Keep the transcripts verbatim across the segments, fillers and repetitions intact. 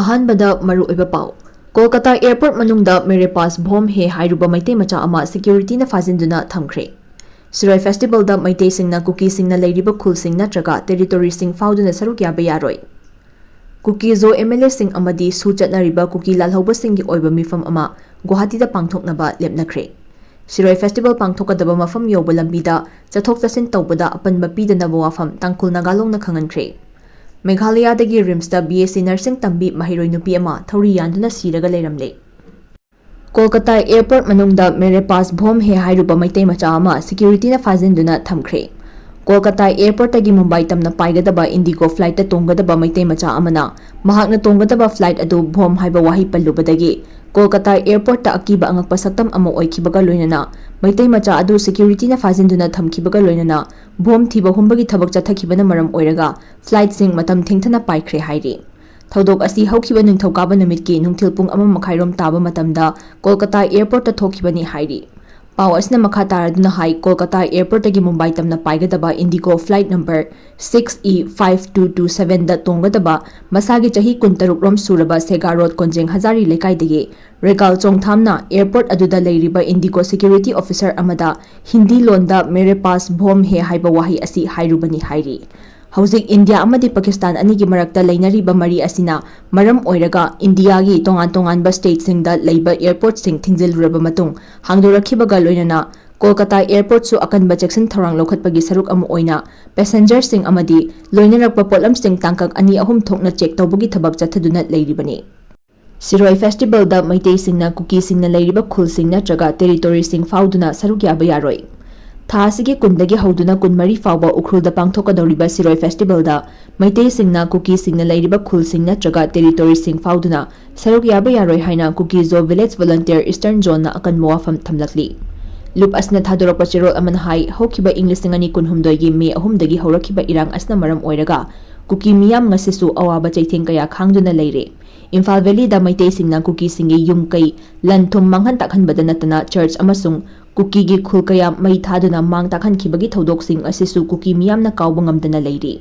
ꯑꯍꯥꯟꯕꯗ ꯃꯔꯨꯑꯣꯏꯕ ꯄꯥꯎ꯫ ꯀꯣꯜꯀꯇꯥ ꯑꯦꯌꯔꯄꯣꯔꯠ ꯃꯅꯨꯡꯗ ꯃꯦꯔꯦ ꯄꯥꯁ ꯚꯣꯝ ꯍꯦ ꯍꯥꯏꯔꯨꯕ ꯃꯩꯇꯩ ꯃꯆꯥ ꯑꯃ ꯁꯦꯀ꯭ꯌꯨꯔꯤꯇꯤꯅ ꯐꯥꯖꯤꯟꯗꯨꯅ ꯊꯝꯈ꯭ꯔꯦ꯫ ꯁꯤꯔꯣꯏ ꯐꯦꯁꯇꯤꯚꯦꯜꯗ ꯃꯩꯇꯩꯁꯤꯡꯅ ꯀꯨꯀꯤꯁꯤꯡꯅ ꯂꯩꯔꯤꯕ ꯈꯨꯜꯁꯤꯡ ꯅꯠꯇ꯭ꯔꯒ ꯇꯦꯔꯤꯇꯣꯔꯤꯁꯤꯡ ꯐꯥꯎꯗꯨꯅ ꯁꯔꯨꯛ ꯌꯥꯕ ꯌꯥꯔꯣꯏ꯫ ꯀꯨꯀꯤ ꯖꯣ ꯑꯦꯝ ꯑꯦꯜ ꯑꯦꯁꯤꯡ ꯑꯃꯗꯤ ꯁꯨ ꯆꯠꯅꯔꯤꯕ ꯀꯨꯀꯤ ꯂꯥꯜꯍꯧꯕꯁꯤꯡꯒꯤ ꯑꯣꯏꯕ ꯃꯤꯐꯝ ꯑꯃ ꯒꯨꯋꯥꯍꯥꯇꯤꯗ ꯄꯥꯡꯊꯣꯛꯅꯕ ꯂꯦꯞꯅꯈ꯭ꯔꯦ꯫ ꯁꯤꯔꯣꯏ ꯐꯦꯁꯇꯤꯚꯦꯜ ꯄꯥꯡꯊꯣꯛꯀꯗꯕ ꯃꯐꯝ ꯌꯧꯕ ꯂꯝꯕꯤꯗ ꯆꯠꯊꯣꯛ ꯆꯠꯁꯤꯟ ꯇꯧꯕꯗ ꯑꯄꯟꯕ ꯄꯤꯗꯅꯕ ꯋꯥꯐꯝ ꯇꯥꯡꯈꯨꯜ ꯅꯥꯒꯥꯂꯣꯡꯅ ꯈꯪꯍꯟꯈ꯭ꯔꯦ꯫ ꯃꯦꯘꯥꯂꯌꯥꯗꯒꯤ ꯔꯤꯝꯁꯇ ꯕꯤ ꯑꯦꯁ ꯁꯤ ꯅꯔꯁꯤꯡ ꯇꯝꯕꯤ ꯃꯍꯩꯔꯣꯏ ꯅꯨꯄꯤ ꯑꯃ ꯊꯧꯔꯤ ꯌꯥꯟꯗꯨꯅ ꯁꯤꯔꯒ ꯂꯩꯔꯝꯂꯦ꯫ ꯀꯣꯜꯀꯇꯥ ꯑꯦꯌꯔꯄꯣꯔꯠ ꯃꯅꯨꯡꯗ ꯃꯦꯔꯦ ꯄꯥꯁ ꯚꯣꯝ ꯍꯦ ꯍꯥꯏꯔꯨꯕ ꯃꯩꯇꯩ ꯃꯆꯥ ꯑꯃ ꯁꯦꯀ꯭ꯌꯨꯔꯤꯇꯤꯅ ꯐꯥꯖꯤꯟꯗꯨꯅ ꯊꯝꯈ꯭ꯔꯦ꯫ ꯀꯣꯜꯀꯇꯥ ꯑꯦꯌꯔꯄꯣꯔꯠꯇꯒꯤ ꯃꯨꯝꯕꯥꯏ ꯇꯝꯅ ꯄꯥꯏꯒꯗꯕ ꯏꯟꯗꯤꯒꯣ ꯐ꯭ꯂꯥꯏꯠꯇ ꯇꯣꯡꯒꯗꯕ ꯃꯩꯇꯩ ꯃꯆꯥ ꯑꯃꯅ ꯃꯍꯥꯛꯅ ꯇꯣꯡꯒꯗꯕ ꯐ꯭ꯂꯥꯏꯠ ꯑꯗꯨ ꯚꯣꯝ ꯍꯥꯏꯕ ꯋꯥꯍꯩ ꯄꯜꯂꯨꯕꯗꯒꯤ ꯀꯣꯜꯀꯇꯥ ꯑꯦꯌꯔꯄꯣꯔꯠꯇ ꯑꯀꯤꯕ ꯑꯉꯛꯄ ꯁꯛꯇꯝ ꯑꯃ ꯑꯣꯏꯈꯤꯕꯒ ꯂꯣꯏꯅꯅ ꯃꯩꯇꯩ ꯃꯆꯥ ꯑꯗꯨ ꯁꯦꯀ꯭ꯌꯨꯔꯤꯇꯤꯅ ꯐꯥꯖꯤꯟꯗꯨꯅ ꯊꯝꯈꯤꯕꯒ ꯂꯣꯏꯅꯅ ꯚꯣꯝ ꯊꯤꯕ ꯍꯨꯝꯕꯒꯤ ꯊꯕꯛ ꯆꯠꯊꯈꯤꯕꯅ ꯃꯔꯝ ꯑꯣꯏꯔꯒ ꯐ꯭ꯂꯥꯏꯠꯁꯤꯡ ꯃꯇꯝ ꯊꯦꯡꯊꯅ ꯄꯥꯏꯈ꯭ꯔꯦ ꯍꯥꯏꯔꯤ꯫ ꯊꯧꯗꯣꯛ ꯑꯁꯤ ꯍꯧꯈꯤꯕ ꯅꯤꯡꯊꯧꯀꯥꯕ ꯅꯨꯃꯤꯠꯀꯤ ꯅꯨꯡꯊꯤꯜ ꯄꯨꯡ ꯑꯃ ꯃꯈꯥꯏꯔꯣꯝ ꯇꯥꯕ ꯃꯇꯝꯗ ꯀꯣꯜꯀꯇꯥ ꯑꯦꯌꯔꯄꯣꯔꯠꯇ ꯊꯣꯛꯈꯤꯕꯅꯤ ꯍꯥꯏꯔꯤ꯫ ꯄꯥꯎ ꯑꯁꯤꯅ ꯃꯈꯥ ꯇꯥꯔꯗꯨꯅ ꯍꯥꯏ, ꯀꯣꯜꯀꯇꯥ ꯑꯦꯌꯔꯄꯣꯔꯠꯇꯒꯤ ꯃꯨꯝꯕꯥꯏ ꯇꯝꯅ ꯄꯥꯏꯒꯗꯕ IndiGo flight number six E five two two ꯁꯚꯦꯟꯗ ꯇꯣꯡꯒꯗꯕ ꯃꯁꯥꯒꯤ ꯆꯍꯤ ꯀꯨꯟꯇꯔꯨꯛ ꯔꯣꯝ ꯁꯨꯔꯕ ꯁꯦꯒꯥ ꯔꯣꯗ ꯀꯣꯟꯖꯦꯡ ꯍꯖꯥꯔꯤ ꯂꯩꯀꯥꯏꯗꯒꯤ ꯔꯦꯒꯥꯜ ꯆꯣꯡꯊꯥꯝꯅ ꯑꯦꯌꯔꯄꯣꯔꯠ ꯑꯗꯨꯗ ꯂꯩꯔꯤꯕ ꯏꯟꯗꯤꯒꯣ ꯁꯦꯀ꯭ꯌꯨꯔꯤꯇꯤ ꯑꯣꯐꯤꯁꯔ ꯑꯃꯗ ꯍꯤꯟꯗꯤ ꯂꯣꯟꯗ "ꯃꯦꯔꯦ ꯄꯥꯁ ꯚꯣꯝ ꯍꯦ" ꯍꯥꯏꯕ ꯋꯥꯍꯩ ꯑꯁꯤ ꯍꯥꯏꯔꯨꯕꯅꯤ ꯍꯥꯏꯔꯤ꯫ ꯍꯧꯖꯤꯛ ꯏꯟꯗꯤꯌꯥ ꯑꯃꯗꯤ ꯄꯥꯀꯤꯁꯇꯥꯟ ꯑꯅꯤꯒꯤ ꯃꯔꯛꯇ ꯂꯩꯅꯔꯤꯕ ꯃꯔꯤ ꯑꯁꯤꯅ ꯃꯔꯝ ꯑꯣꯏꯔꯒ ꯏꯟꯗꯤꯌꯥꯒꯤ ꯇꯣꯉꯥꯟ ꯇꯣꯉꯥꯟꯕ ꯁ꯭ꯇꯦꯠꯁꯤꯡꯗ ꯂꯩꯕ ꯑꯦꯌꯔꯄꯣꯔꯠꯁꯤꯡ ꯊꯤꯡꯖꯤꯜꯂꯨꯔꯕ ꯃꯇꯨꯡ ꯍꯥꯡꯗꯣꯔꯛꯈꯤꯕꯒ ꯂꯣꯏꯅꯅ ꯀꯣꯜꯀꯇꯥ ꯑꯦꯌꯔꯄꯣꯔꯠꯁꯨ ꯑꯀꯟꯕ ꯆꯦꯛꯁꯤꯟ ꯊꯧꯔꯥꯡ ꯂꯧꯈꯠꯄꯒꯤ ꯁꯔꯨꯛ ꯑꯃ ꯑꯣꯏꯅ ꯄꯦꯁꯦꯟꯖꯔꯁꯤꯡ ꯑꯃꯗꯤ ꯂꯣꯏꯅꯔꯛꯄ ꯄꯣꯠꯂꯝꯁꯤꯡ ꯇꯥꯡꯀꯛ ꯑꯅꯤ ꯑꯍꯨꯝ ꯊꯣꯛꯅ ꯆꯦꯛ ꯇꯧꯕꯒꯤ ꯊꯕꯛ ꯆꯠꯊꯗꯨꯅ ꯂꯩꯔꯤꯕꯅꯤ꯫ ꯁꯤꯔꯣꯏ ꯐꯦꯁꯇꯤꯚꯦꯜꯗ ꯃꯩꯇꯩꯁꯤꯡꯅ ꯀꯨꯀꯤꯁꯤꯡꯅ ꯂꯩꯔꯤꯕ ꯈꯨꯜꯁꯤꯡ ꯅꯠꯇ꯭ꯔꯒ ꯇꯦꯔꯤꯇꯣꯔꯤꯁꯤꯡ ꯐꯥꯎꯗꯨꯅ ꯁꯔꯨꯛ ꯌꯥꯕ ꯌꯥꯔꯣꯏ꯫ ꯊꯥ ꯑꯁꯤꯒꯤ ꯀꯨꯟꯗꯒꯤ ꯍꯧꯗꯨꯅ ꯀꯨꯟꯃꯔꯤ ꯐꯥꯎꯕ ꯎꯈ꯭ꯔꯨꯜꯗ ꯄꯥꯡꯊꯣꯛꯀꯗꯧꯔꯤꯕ ꯁꯤꯔꯣꯏ ꯐꯦꯁꯇꯤꯚꯦꯜꯗ ꯃꯩꯇꯩꯁꯤꯡꯅ ꯀꯨꯀꯤꯁꯤꯡꯅ ꯂꯩꯔꯤꯕ ꯈꯨꯜꯁꯤꯡ ꯅꯠꯇ꯭ꯔꯒ ꯇꯦꯔꯤꯇꯣꯔꯤꯁꯤꯡ ꯐꯥꯎꯗꯨꯅ ꯁꯔꯨꯛ ꯌꯥꯕ ꯌꯥꯔꯣꯏ ꯍꯥꯏꯅ ꯀꯨꯀꯤ ꯖꯣ ꯚꯤꯂꯦꯖ ꯚꯣꯂꯟꯇꯤꯌꯔ ꯏꯁꯇꯔꯟ ꯖꯣꯟꯅ ꯑꯀꯟꯕ ꯋꯥꯐꯝ ꯊꯝꯂꯛꯂꯤ꯫ ꯂꯨꯞ ꯑꯁꯤꯅ ꯊꯥꯗꯣꯔꯛꯄ ꯆꯦꯔꯣꯜ ꯑꯃꯅ ꯍꯥꯏ, ꯍꯧꯈꯤꯕ ꯏꯪ ꯂꯤꯁꯤꯡ ꯑꯅꯤ ꯀꯨꯟꯍꯨꯝꯗꯣꯏꯒꯤ ꯃꯦ ꯑꯍꯨꯝꯗꯒꯤ ꯍꯧꯔꯛꯈꯤꯕ ꯏꯔꯥꯡ ꯑꯁꯤꯅ ꯃꯔꯝ ꯑꯣꯏꯔꯒ ꯀꯨꯀꯤ ꯃꯤꯌꯥꯝ ꯉꯁꯤꯁꯨ ꯑꯋꯥꯕ ꯆꯩꯊꯦꯡ ꯀꯌꯥ ꯈꯥꯡꯗꯨꯅ ꯂꯩꯔꯦ꯫ ꯏꯝꯐꯥꯜ ꯚꯦꯂꯤꯗ ꯃꯩꯇꯩꯁꯤꯡꯅ ꯀꯨꯀꯤꯁꯤꯡꯒꯤ ꯌꯨꯝ ꯀꯩ, ꯂꯟ ꯊꯨꯝ ꯃꯥꯡꯍꯟ ꯇꯥꯛꯍꯟꯕꯗ ꯅꯠꯇꯅ ꯆꯔꯆ ꯑꯃꯁꯨꯡ ꯀꯨꯀꯤꯒꯤ ꯈꯨꯜ ꯀꯌꯥ ꯃꯩ ꯊꯥꯗꯨꯅ ꯃꯥꯡ ꯇꯥꯛꯍꯟꯈꯤꯕꯒꯤ ꯊꯧꯗꯣꯛꯁꯤꯡ ꯑꯁꯤꯁꯨ ꯀꯨꯀꯤ ꯃꯤꯌꯥꯝꯅ ꯀꯥꯎꯕ ꯉꯝꯗꯅ ꯂꯩꯔꯤ꯫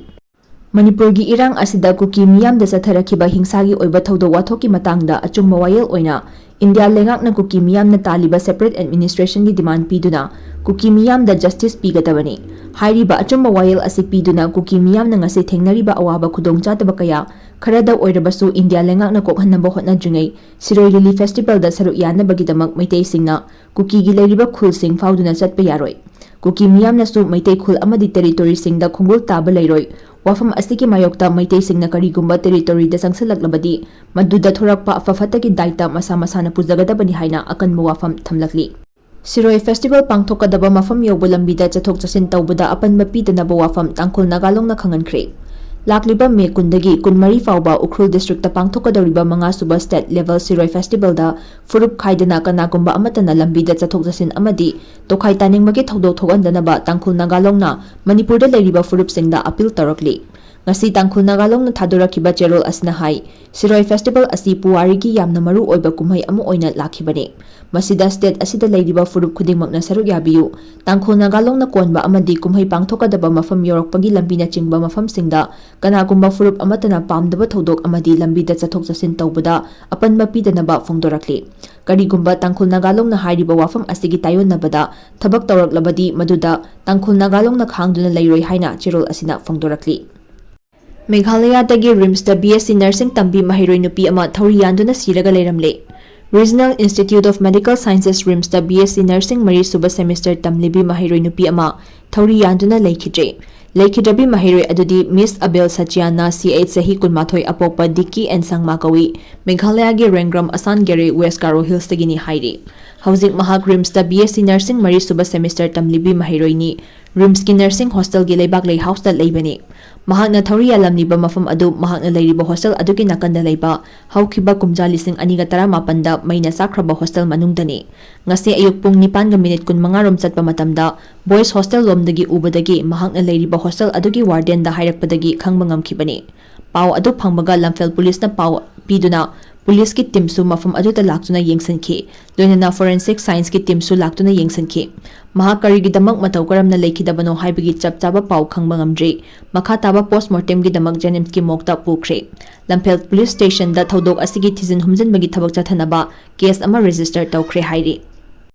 ꯃꯅꯤꯄꯨꯔꯒꯤ ꯏꯔꯥꯡ ꯑꯁꯤꯗ ꯀꯨꯀꯤ ꯃꯤꯌꯥꯝꯗ ꯆꯠꯊꯔꯛꯈꯤꯕ ꯍꯤꯡꯁꯥꯒꯤ ꯑꯣꯏꯕ ꯊꯧꯗꯣꯛ ꯋꯥꯊꯣꯛꯀꯤ ꯃꯇꯥꯡꯗ ꯑꯆꯨꯝꯕ ꯋꯥꯌꯦꯜ ꯑꯣꯏꯅ ꯏꯟꯗꯤꯌꯥ ꯂꯩꯉꯥꯛꯅ ꯀꯨꯀꯤ ꯃꯤꯌꯥꯝꯅ ꯇꯥꯜꯂꯤꯕ separate administration ꯒꯤ demand ꯄꯤꯗꯨꯅ ꯀꯨꯀꯤ ꯃꯤꯌꯥꯝꯗ justice ꯄꯤꯒꯗꯕꯅꯤ꯫ ꯍꯥꯏꯔꯤꯕ ꯑꯆꯨꯝꯕ ꯋꯥꯌꯦꯜ ꯑꯁꯤ ꯄꯤꯗꯨꯅ ꯀꯨꯀꯤ ꯃꯤꯌꯥꯝꯅ ꯉꯁꯤ ꯊꯦꯡꯅꯔꯤꯕ ꯑꯋꯥꯕ ꯈꯨꯗꯣꯡꯆꯥꯗꯕ ꯀꯌꯥ ꯈꯔꯗ ꯑꯣꯏꯔꯕꯁꯨ ꯏꯟꯗꯤꯌꯥ ꯂꯩꯉꯥꯛꯅ ꯀꯣꯛꯍꯟꯅꯕ ꯍꯣꯠꯅꯗ꯭ꯔꯤꯉꯩ ꯁꯤꯔꯣꯏ ꯂꯤꯂꯤ festival ꯗ ꯁꯔꯨꯛ ꯌꯥꯅꯕꯒꯤꯗꯃꯛ ꯃꯩꯇꯩꯁꯤꯡꯅ ꯀꯨꯀꯤꯒꯤ ꯂꯩꯔꯤꯕ ꯈꯨꯜꯁꯤꯡ ꯐꯥꯎꯗꯨꯅ ꯆꯠꯄ ꯌꯥꯔꯣꯏ꯫ ꯀꯨꯀꯤ ꯃꯤꯌꯥꯝꯅꯁꯨ ꯃꯩꯇꯩ ꯈꯨꯜ ꯑꯃꯗꯤ territory ꯁꯤꯡꯗ ꯈꯣꯡꯒꯨꯜ ꯇꯥꯕ ꯂꯩꯔꯣꯏ꯫ ꯋꯥꯐꯝ ꯑꯁꯤꯒꯤ ꯃꯥꯌꯣꯛꯇ ꯃꯩꯇꯩꯁꯤꯡꯅ ꯀꯔꯤꯒꯨꯝꯕ territory ꯗ ꯆꯪꯁꯤꯜꯂꯛꯂꯕꯗꯤ ꯃꯗꯨꯗ ꯊꯣꯔꯛꯄ ꯑꯐ ꯐꯠꯇꯒꯤ ꯗꯥꯏꯇ ꯃꯁꯥ ꯃꯁꯥꯅ ꯄꯨꯖꯒꯗꯕꯅꯤ ꯍꯥꯏꯅ ꯑꯀꯟꯕ ꯋꯥꯐꯝ ꯊꯝꯂꯛꯂꯤ꯫ ꯁꯤꯔꯣꯏ festival ꯄꯥꯡꯊꯣꯛꯀꯗꯕ ꯃꯐꯝ ꯌꯧꯕ ꯂꯝꯕꯤꯗ ꯆꯠꯊꯣꯛ ꯆꯠꯁꯤꯟ ꯇꯧꯕꯗ ꯑꯄꯟꯕ ꯄꯤꯗꯅꯕ ꯋꯥꯐꯝ ꯇꯥꯡꯈꯨꯜ ꯅꯥꯒꯥ ꯂꯣꯡꯅ ꯈꯪꯍꯟꯈ꯭ꯔꯦ꯫ ꯂꯥꯛꯂꯤꯕ ꯃꯦ ꯀꯨꯟꯗꯒꯤ ꯀꯨꯟꯃꯔꯤ ꯐꯥꯎꯕ ꯎꯈ꯭ꯔꯨꯜ district ꯇ ꯄꯥꯡꯊꯣꯛꯀꯗꯧꯔꯤꯕ ꯃꯉꯥꯁꯨꯕ state level ꯁꯤꯔꯣꯏ festival ꯗ ꯐꯨꯔꯨꯞ ꯈꯥꯏꯗꯅ ꯀꯅꯥꯒꯨꯝꯕ ꯑꯃꯠꯇꯅ ꯂꯝꯕꯤꯗ ꯆꯠꯊꯣꯛ ꯆꯠꯁꯤꯟ ꯑꯃꯗꯤ ꯇꯣꯈꯥꯏ ꯇꯥꯅꯤꯡꯕꯒꯤ ꯊꯧꯗꯣꯛ ꯊꯣꯛꯍꯟꯗꯅꯕ ꯇꯥꯡꯈꯨꯜ ꯅꯥꯒꯥ ꯂꯣꯡꯅ ꯃꯅꯤꯄꯨꯔꯗ ꯂꯩꯔꯤꯕ ꯐꯨꯔꯨꯞꯁꯤꯡꯗ appeal ꯇꯧꯔꯛꯂꯤ꯫ ꯉꯁꯤ ꯇꯥꯡꯈꯨꯜ ꯅꯥꯒꯥ ꯂꯣꯡꯅ ꯊꯥꯗꯣꯔꯛꯈꯤꯕ ꯆꯦꯔꯣꯜ ꯑꯁꯤꯅ ꯍꯥꯏ, ꯁꯤꯔꯣꯏ festival ꯑꯁꯤ ꯄꯨꯋꯥꯔꯤꯒꯤ ꯌꯥꯝꯅ ꯃꯔꯨ ꯑꯣꯏꯕ ꯀꯨꯝꯍꯩ ꯑꯃ ꯑꯣꯏꯅ ꯂꯥꯛꯈꯤꯕꯅꯤ꯫ ꯃꯁꯤꯗ state ꯑꯁꯤꯗ ꯂꯩꯔꯤꯕ ꯐꯨꯔꯨꯞ ꯈꯨꯗꯤꯡꯃꯛꯅ ꯁꯔꯨꯛ ꯌꯥꯕꯤꯌꯨ꯫ ꯇꯥꯡꯈꯨꯜ ꯅꯥꯒꯥ ꯂꯣꯡꯅ ꯀꯣꯟꯕ ꯑꯃꯗꯤ ꯀꯨꯝꯍꯩ ꯄꯥꯡꯊꯣꯛꯀꯗꯕ ꯃꯐꯝ ꯌꯧꯔꯛꯄꯒꯤ ꯂꯝꯕꯤꯅꯆꯤꯡꯕ ꯃꯐꯝꯁꯤꯡꯗ ꯀꯅꯥꯒꯨꯝꯕ ꯐꯨꯔꯨꯞ ꯑꯃꯠꯇꯅ ꯄꯥꯝꯗꯕ ꯊꯧꯗꯣꯛ ꯑꯃꯗꯤ ꯂꯝꯕꯤꯗ ꯆꯠꯊꯣꯛ ꯆꯠꯁꯤꯟ ꯇꯧꯕꯗ ꯑꯄꯟꯕ ꯄꯤꯗꯅꯕ ꯐꯣꯡꯗꯣꯔꯛꯂꯤ꯫ ꯀꯔꯤꯒꯨꯝꯕ ꯇꯥꯡꯈꯨꯜ ꯅꯥꯒꯥ ꯂꯣꯡꯅ ꯍꯥꯏꯔꯤꯕ ꯋꯥꯐꯝ ꯑꯁꯤꯒꯤ ꯇꯥꯏꯑꯣꯟꯅꯕꯗ ꯊꯕꯛ ꯇꯧꯔꯛꯂꯕꯗꯤ ꯃꯗꯨꯗ ꯇꯥꯡꯈꯨꯜ ꯅꯥꯒꯥ ꯂꯣꯡꯅ ꯈꯥꯡꯗꯨꯅ ꯂꯩꯔꯣꯏ ꯍꯥꯏꯅ ꯆꯦꯔꯣꯜ ꯑꯁꯤꯅ ꯐꯣꯡꯗꯣꯔꯛꯂꯤ꯫ ꯃꯦꯘꯥꯂꯌꯥꯗꯒꯤ ꯔꯤꯝꯁꯇ BSc nursing ꯇꯝꯕꯤ ꯃꯍꯩꯔꯣꯏ ꯅꯨꯄꯤ ꯑꯃ ꯊꯧꯔꯤ ꯌꯥꯟꯗꯨꯅ ꯁꯤꯔꯒ ꯂꯩꯔꯝꯂꯦ꯫ Regional Institute of Medical Sciences ꯔꯤꯝꯁꯇ BSc nursing ꯃꯔꯤꯁꯨꯕ semester ꯇꯝꯂꯤꯕꯤ ꯃꯍꯩꯔꯣꯏ ꯅꯨꯄꯤ ꯑꯃ ꯊꯧꯔꯤ ꯌꯥꯟꯗꯨꯅ ꯂꯩꯈꯤꯗ꯭ꯔꯦ꯫ ꯂꯩꯈꯤꯗ꯭ꯔꯕꯤ ꯃꯍꯩꯔꯣꯏ ꯑꯗꯨꯗꯤ Miss Abel Sachiana, C H ꯆꯍꯤ ꯀꯨꯟꯃꯥꯊꯣꯏ, ꯑꯄꯣꯛꯄ ꯗꯤꯀꯤ ꯑꯦꯟ ꯁꯪꯃꯥ ꯀꯧꯏ꯫ ꯃꯦꯘꯥꯂꯌꯥꯒꯤ ꯔꯦꯡꯒ꯭ꯔꯝ ꯑꯁꯥꯟ ꯒꯦꯔꯦ West Garo Hillsꯇꯒꯤꯅꯤ ꯍꯥꯏꯔꯤ꯫ ꯍꯧꯖꯤꯛ ꯃꯍꯥꯛ ꯔꯤꯝꯁꯇ BSc nursing ꯃꯔꯤꯁꯨꯕ semester ꯇꯝꯂꯤꯕꯤ ꯃꯍꯩꯔꯣꯏꯅꯤ꯫ ꯔꯤꯝꯁꯀꯤ nursing hostelꯒꯤ ꯂꯩꯕꯥꯛꯂꯩ houseꯇ ꯂꯩꯕꯅꯤ꯫ ꯃꯍꯥꯛꯅ ꯊꯧꯔꯤ ꯌꯥꯜꯂꯝꯂꯤꯕ ꯃꯐꯝ ꯑꯗꯨ ꯃꯍꯥꯛꯅ ꯂꯩꯔꯤꯕ hostel ꯑꯗꯨꯒꯤ ꯅꯥꯀꯟꯗ ꯂꯩꯕ ꯍꯧꯈꯤꯕ ꯀꯨꯝꯖꯥ ꯂꯤꯁꯤꯡ ꯑꯅꯤꯒ ꯇꯔꯥꯃꯥꯄꯟꯗ ꯃꯩꯅ ꯆꯥꯛꯈ꯭ꯔꯕ hostel ꯃꯅꯨꯡꯗꯅꯤ꯫ ꯉꯁꯤ ꯑꯌꯨꯛ ꯄꯨꯡ ꯅꯤꯄꯥꯟꯒ ꯃꯤꯅꯤꯠ ꯀꯨꯟꯃꯉꯥ ꯔꯣꯝ ꯆꯠꯄ ꯃꯇꯝꯗ boys hostel ꯂꯣꯝꯗꯒꯤ ꯎꯕꯗꯒꯤ ꯃꯍꯥꯛꯅ ꯂꯩꯔꯤꯕ hostel ꯑꯗꯨꯒꯤ wardenꯗ ꯍꯥꯏꯔꯛꯄꯗꯒꯤ ꯈꯪꯕ ꯉꯝꯈꯤꯕꯅꯤ꯫ ꯄꯥꯎ ꯑꯗꯨ ꯐꯪꯕꯒ ꯂꯝꯐꯦꯜ ꯄꯨꯂꯤꯁꯅ ꯄꯥꯎ ꯄꯤꯗꯨꯅ ꯄꯨꯂꯤꯁꯀꯤ ꯇꯤꯝꯁꯨ ꯃꯐꯝ ꯑꯗꯨꯗ ꯂꯥꯛꯇꯨꯅ ꯌꯦꯡꯁꯤꯟꯈꯤ꯫ ꯂꯣꯏꯅꯅ ꯐꯣꯔꯦꯟꯁꯤꯛ ꯁꯥꯏꯟꯁꯀꯤ ꯇꯤꯝꯁꯨ ꯂꯥꯛꯇꯨꯅ ꯌꯦꯡꯁꯤꯟꯈꯤ꯫ ꯃꯍꯥꯛ ꯀꯔꯤꯒꯤꯗꯃꯛ ꯃꯇꯧ ꯀꯔꯝꯅ ꯂꯩꯈꯤꯗꯕꯅꯣ ꯍꯥꯏꯕꯒꯤ ꯆꯞ ꯆꯥꯕ ꯄꯥꯎ ꯈꯪꯕ ꯉꯝꯗ꯭ꯔꯤ꯫ ꯃꯈꯥ ꯇꯥꯕ ꯄꯣꯁ꯭ꯠꯃꯣꯔꯇꯦꯝꯒꯤꯗꯃꯛ ꯖꯦꯅꯤꯝꯁꯀꯤ ꯃꯣꯔꯒꯇ ꯄꯨꯈ꯭ꯔꯦ꯫ ꯂꯝꯐꯦꯜ ꯄꯨꯂꯤꯁ ꯁ꯭ꯇꯦꯁꯟꯗ ꯊꯧꯗꯣꯛ ꯑꯁꯤꯒꯤ ꯊꯤꯖꯤꯟ ꯍꯨꯝꯖꯤꯟꯕꯒꯤ ꯊꯕꯛ ꯆꯠꯊꯅꯕ ꯀꯦꯁ ꯑꯃ ꯔꯦꯖꯤꯁ꯭ꯇꯔ ꯇꯧꯈ꯭ꯔꯦ ꯍꯥꯏꯔꯤ꯫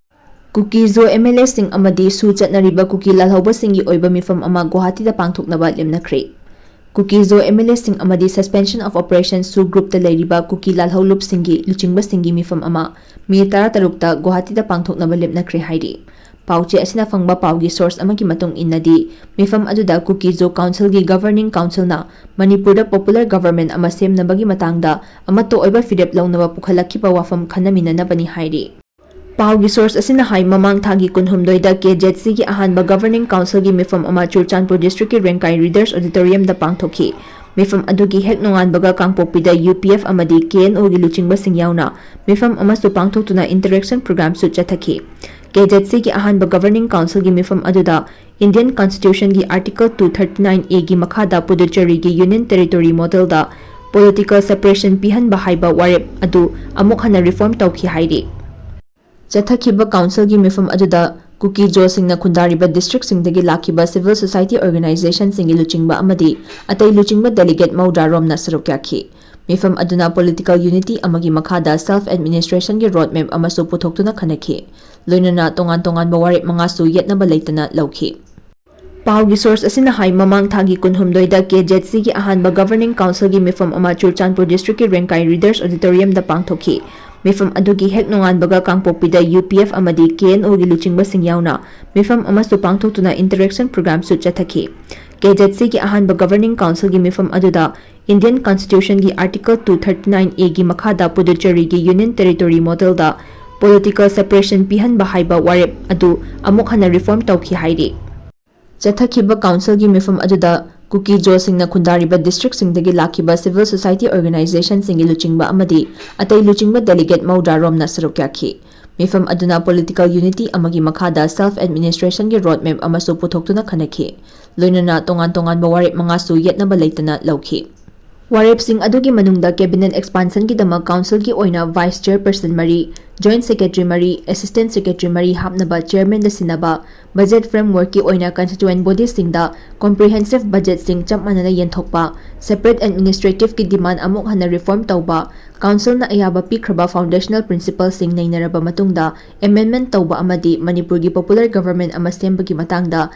ꯀꯨꯀꯤ ꯖꯣ ꯑꯦꯝ ꯑꯦꯜ ꯑꯦꯁꯤꯡ ꯑꯃꯗꯤ ꯁꯨ ꯆꯠꯅꯔꯤꯕ ꯀꯨꯀꯤ ꯂꯥꯜꯍꯧꯕꯁꯤꯡꯒꯤ ꯑꯣꯏꯕ ꯃꯤꯐꯝ ꯑꯃ ꯒꯨꯋꯥꯍꯥꯇꯤꯗ ꯄꯥꯡꯊꯣꯛꯅꯕ ꯂꯦꯞꯅꯈ꯭ꯔꯦ꯫ ꯀꯨꯀꯤ ꯖꯣ ꯑꯦꯝ ꯑꯦꯜ ꯑꯦꯁꯤꯡ ꯑꯃꯗꯤ Suspension of Operation ꯁꯨ ꯒ꯭ꯔꯨꯞꯇ ꯂꯩꯔꯤꯕ ꯀꯨꯀꯤ ꯂꯥꯜꯍꯧ ꯂꯨꯞꯁꯤꯡꯒꯤ ꯂꯨꯆꯤꯡꯕꯁꯤꯡꯒꯤ ꯃꯤꯐꯝ ꯑꯃ ꯃꯦ ꯇꯔꯥꯇꯔꯨꯛꯇ ꯒꯨꯋꯥꯍꯥꯇꯤꯗ ꯄꯥꯡꯊꯣꯛꯅꯕ ꯂꯦꯞꯅꯈ꯭ꯔꯦ ꯍꯥꯏꯔꯤ꯫ ꯄꯥꯎꯆꯦ ꯑꯁꯤꯅ ꯐꯪꯕ ꯄꯥꯎꯒꯤ ꯁꯣꯔꯁ ꯑꯃꯒꯤ ꯃꯇꯨꯡ ꯏꯟꯅꯗꯤ, ꯃꯤꯐꯝ ꯑꯗꯨꯗ ꯀꯨꯀꯤ ꯖꯣ ꯀꯥꯎꯟꯁꯤꯜꯒꯤ ꯒꯚꯔꯅꯤꯡ ꯀꯥꯎꯟꯁꯤꯜꯅ ꯃꯅꯤꯄꯨꯔꯗ ꯄꯣꯄꯨꯂꯔ ꯒꯚꯔꯟꯃꯦꯟꯠ ꯑꯃ ꯁꯦꯝꯅꯕꯒꯤ ꯃꯇꯥꯡꯗ ꯑꯃꯠꯇ ꯑꯣꯏꯕ ꯐꯤꯔꯦꯞ ꯂꯧꯅꯕ ꯄꯨꯈꯠꯂꯛꯈꯤꯕ ꯋꯥꯐꯝ ꯈꯟꯅꯃꯤꯟꯅꯅꯕꯅꯤ ꯍꯥꯏꯔꯤ꯫ ꯄꯥꯎꯒꯤ ꯁꯣꯔꯁ ꯑꯁꯤꯅ ꯍꯥꯏ, ꯃꯃꯥꯡ ꯊꯥꯒꯤ ꯀꯨꯟꯍꯨꯝꯗꯣꯏꯗ ꯀꯦ ꯖꯦꯗ ꯁꯤꯒꯤ ꯑꯍꯥꯟꯕ ꯒꯚꯔꯅꯤꯡ ꯀꯥꯎꯟꯁꯤꯜꯒꯤ ꯃꯤꯐꯝ ꯑꯃ ꯆꯨꯔꯆꯥꯟꯄꯨꯔ ꯗꯤꯁꯇ꯭ꯔꯤꯛꯀꯤ ꯔꯦꯡꯀꯥꯏ ꯔꯤꯗꯔꯁ ꯑꯣꯗꯤꯇꯣꯔꯤꯌꯝꯗ ꯄꯥꯡꯊꯣꯛꯈꯤ꯫ ꯃꯤꯐꯝ ꯑꯗꯨꯒꯤ ꯍꯦꯛ ꯅꯣꯡꯉꯥꯟꯕꯒ ꯀꯥꯡꯄꯣꯛꯄꯤꯗ ꯌꯨ ꯄꯤ ꯑꯦꯐ ꯑꯃꯗꯤ ꯀꯦ ꯑꯦꯟ ꯑꯣꯒꯤ ꯂꯨꯆꯤꯡꯕꯁꯤꯡ ꯌꯥꯎꯅ ꯃꯤꯐꯝ ꯑꯃꯁꯨ ꯄꯥꯡꯊꯣꯛꯇꯨꯅ ꯏꯟꯇꯔꯦꯛꯁꯟ ꯄ꯭ꯔꯣꯒ꯭ꯔꯥꯝꯁꯨ ꯆꯠꯊꯈꯤ꯫ ꯀꯦ ꯖꯦꯗ ꯁꯤꯒꯤ ꯑꯍꯥꯟꯕ ꯒꯚꯔꯅꯤꯡ ꯀꯥꯎꯟꯁꯤꯜꯒꯤ ꯃꯤꯐꯝ ꯑꯗꯨꯗ ꯏꯟꯗꯤꯌꯟ ꯀꯟꯁꯇꯤꯇ꯭ꯌꯨꯁꯟꯒꯤ ꯑꯥꯔꯇꯤꯀꯜ ꯇꯨ ꯊꯥꯔꯇꯤ ꯅꯥꯏꯟ ꯑꯦꯒꯤ ꯃꯈꯥꯗ ꯄꯨꯗꯨꯆꯦꯔꯤꯒꯤ ꯌꯨꯅꯤꯌꯟ ꯇꯦꯔꯤꯇꯣꯔꯤ ꯃꯣꯗꯦꯜꯗ ꯄꯣꯂꯤꯇꯤꯀꯦꯜ ꯁꯦꯄꯔꯦꯁꯟ ꯄꯤꯍꯟꯕ ꯍꯥꯏꯕ ꯋꯥꯔꯦꯞ ꯑꯗꯨ ꯑꯃꯨꯛ ꯍꯟꯅ ꯔꯤꯐꯣꯔꯝ ꯇꯧꯈꯤ ꯍꯥꯏꯔꯤ꯫ ꯆꯠꯊꯈꯤꯕ ꯀꯥꯎꯟꯁꯤꯜꯒꯤ ꯃꯤꯐꯝ ꯑꯗꯨꯗ ꯀꯨꯀꯤ ꯖꯣꯁꯤꯡꯅ ꯈꯨꯟꯗꯥꯔꯤꯕ ꯗꯤꯁꯇ꯭ꯔꯤꯛꯁꯤꯡꯗꯒꯤ ꯂꯥꯛꯈꯤꯕ ꯁꯤꯚꯤꯜ ꯁꯣꯁꯥꯏꯇꯤ ꯑꯣꯔꯒꯅꯥꯏꯖꯦꯁꯟꯁꯤꯡꯒꯤ ꯂꯨꯆꯤꯡꯕ ꯑꯃꯗꯤ ꯑꯇꯩ ꯂꯨꯆꯤꯡꯕ ꯗꯦꯂꯤꯒꯦꯠ ꯃꯧꯗ꯭ꯔꯥ ꯔꯣꯝꯅ ꯁꯔꯨꯛ ꯌꯥꯈꯤ꯫ ꯃꯤꯐꯝ ꯑꯗꯨꯅ ꯄꯣꯂꯤꯇꯤꯀꯦꯜ ꯌꯨꯅꯤꯇꯤ ꯑꯃꯒꯤ ꯃꯈꯥꯗ ꯁꯦꯜꯐ ꯑꯦꯗꯃꯤꯅꯤꯁꯇ꯭ꯔꯦꯁꯟꯒꯤ ꯔꯣꯗ ꯃꯦꯞ ꯑꯃꯁꯨ ꯄꯨꯊꯣꯛꯇꯨꯅ ꯈꯟꯅꯈꯤ꯫ ꯂꯣꯏꯅꯅ ꯇꯣꯉꯥꯟ ꯇꯣꯉꯥꯟꯕ ꯋꯥꯔꯦꯞ ꯃꯉꯥꯁꯨ ꯌꯦꯠꯅꯕ ꯂꯩꯇꯅ ꯂꯧꯈꯤ꯫ ꯄꯥꯎꯒꯤ ꯁꯣꯔꯁ ꯑꯁꯤꯅ ꯍꯥꯏ, ꯃꯃꯥꯡ ꯊꯥꯒꯤ ꯀꯨꯟꯍꯨꯝꯗꯣꯏꯗ ꯀꯦ ꯖꯦꯗ ꯁꯤꯒꯤ ꯑꯍꯥꯟꯕ ꯒꯚꯔꯅꯤꯡ ꯀꯥꯎꯟꯁꯤꯜꯒꯤ ꯃꯤꯐꯝ ꯑꯃ ꯆꯨꯔꯆꯥꯟꯄꯨꯔ ꯗꯤꯁꯇ꯭ꯔꯤꯛꯀꯤ ꯔꯦꯡꯀꯥꯏ ꯔꯤꯗꯔꯁ ꯑꯣꯗꯤꯇꯣꯔꯤꯌꯝꯗ ꯄꯥꯡꯊꯣꯛꯈꯤ꯫ ꯃꯤꯐꯝ ꯑꯗꯨꯒꯤ ꯍꯦꯛ ꯅꯣꯡꯉꯥꯟꯕꯒ ꯀꯥꯡꯄꯣꯛꯄꯤꯗ ꯌꯨ ꯄꯤ ꯑꯦꯐ ꯑꯃꯗꯤ ꯀꯦ ꯑꯦꯟ ꯑꯣꯒꯤ ꯂꯨꯆꯤꯡꯕꯁꯤꯡ ꯌꯥꯎꯅ ꯃꯤꯐꯝ ꯑꯃꯁꯨ ꯄꯥꯡꯊꯣꯛꯇꯨꯅ ꯏꯟꯇꯔꯦꯛꯁꯟ ꯄ꯭ꯔꯣꯒ꯭ꯔꯥꯝꯁꯨ ꯆꯠꯊꯈꯤ꯫ ꯀꯦ ꯖꯦꯗ ꯁꯤꯒꯤ ꯑꯍꯥꯟꯕ ꯒꯚꯔꯅꯤꯡ ꯀꯥꯎꯟꯁꯤꯜꯒꯤ ꯃꯤꯐꯝ ꯑꯗꯨꯗ ꯏꯟꯗꯤꯌꯟ ꯀꯟꯁꯇꯤꯇ꯭ꯌꯨꯁꯟꯒꯤ ꯑꯥꯔꯇꯤꯀꯜ ꯇꯨ ꯊꯥꯔꯇꯤ ꯅꯥꯏꯟ ꯑꯦꯒꯤ ꯃꯈꯥꯗ ꯄꯨꯗꯨꯆꯦꯔꯤꯒꯤ ꯌꯨꯅꯤꯌꯟ ꯇꯦꯔꯤꯇꯣꯔꯤ ꯃꯣꯗꯦꯜꯗ ꯄꯣꯂꯤꯇꯤꯀꯦꯜ ꯁꯦꯄꯔꯦꯁꯟ ꯄꯤꯍꯟꯕ ꯍꯥꯏꯕ ꯋꯥꯔꯦꯞ ꯑꯗꯨ ꯑꯃꯨꯛ ꯍꯟꯅ ꯔꯤꯐꯣꯔꯝ ꯇꯧꯈꯤ ꯍꯥꯏꯔꯤ꯫ ꯆꯠꯊꯈꯤꯕ ꯀꯥꯎꯟꯁꯤꯜꯒꯤ ꯃꯤꯐꯝ ꯑꯗꯨꯗ ꯀꯨꯀꯤ ꯖꯣꯁꯤꯡꯅ ꯈꯨꯟꯗꯥꯔꯤꯕ ꯗꯤꯁꯇ꯭ꯔꯤꯛꯁꯤꯡꯗꯒꯤ ꯂꯥꯛꯈꯤꯕ ꯁꯤꯚꯤꯜ ꯁꯣꯁꯥꯏꯇꯤ ꯑꯣꯔꯒꯅꯥꯏꯖꯦꯁꯟꯁꯤꯡꯒꯤ ꯂꯨꯆꯤꯡꯕ ꯑꯃꯗꯤ ꯑꯇꯩ ꯂꯨꯆꯤꯡꯕ ꯗꯦꯂꯤꯒꯦꯠ ꯃꯧꯗ꯭ꯔꯥ ꯔꯣꯝꯅ ꯁꯔꯨꯛ ꯌꯥꯈꯤ꯫ ꯃꯤꯐꯝ ꯑꯗꯨꯅ ꯄꯣꯂꯤꯇꯤꯀꯦꯜ ꯌꯨꯅꯤꯇꯤ ꯑꯃꯒꯤ ꯃꯈꯥꯗ ꯁꯦꯜꯐ ꯑꯦꯗꯃꯤꯅꯤꯁꯇ꯭ꯔꯦꯁꯟꯒꯤ ꯔꯣꯗ ꯃꯦꯞ ꯑꯃꯁꯨ ꯄꯨꯊꯣꯛꯇꯨꯅ ꯈꯟꯅꯈꯤ꯫ ꯂꯣꯏꯅꯅ ꯇꯣꯉꯥꯟ ꯇꯣꯉꯥꯟꯕ ꯋꯥꯔꯦꯞ ꯃꯉꯥꯁꯨ ꯌꯦꯠꯅꯕ ꯂꯩꯇꯅ ꯂꯧꯈꯤ꯫ ꯋꯥꯔꯦꯞꯁꯤꯡ ꯑꯗꯨꯒꯤ ꯃꯅꯨꯡꯗ cabinet expansionꯒꯤꯗꯃꯛ councilꯒꯤ ꯑꯣꯏꯅ vice chairperson ꯃꯔꯤ, joint secretary ꯃꯔꯤ, assistant secretary ꯃꯔꯤ ꯍꯥꯞꯅꯕ chairmanꯗ ꯁꯤꯟꯅꯕ, budget frameworkꯀꯤ ꯑꯣꯏꯅ constituent bodyꯁꯤꯡꯗ comprehensive budgetꯁꯤꯡ ꯆꯞ ꯃꯥꯟꯅꯅ ꯌꯦꯟꯊꯣꯛꯄ, separate administrativeꯀꯤ demand ꯑꯃꯨꯛ ꯍꯟꯅ reform ꯇꯧꯕ, councilꯅ ꯑꯌꯥꯕ ꯄꯤꯈ꯭ꯔꯕ foundational principleꯁꯤꯡ ꯅꯩꯅꯔꯕ ꯃꯇꯨꯡꯗ amendment ꯇꯧꯕ ꯑꯃꯗꯤ ꯃꯅꯤꯄꯨꯔꯒꯤ popular government ꯑꯃ ꯁꯦꯝꯕꯒꯤ ꯃꯇꯥꯡꯗ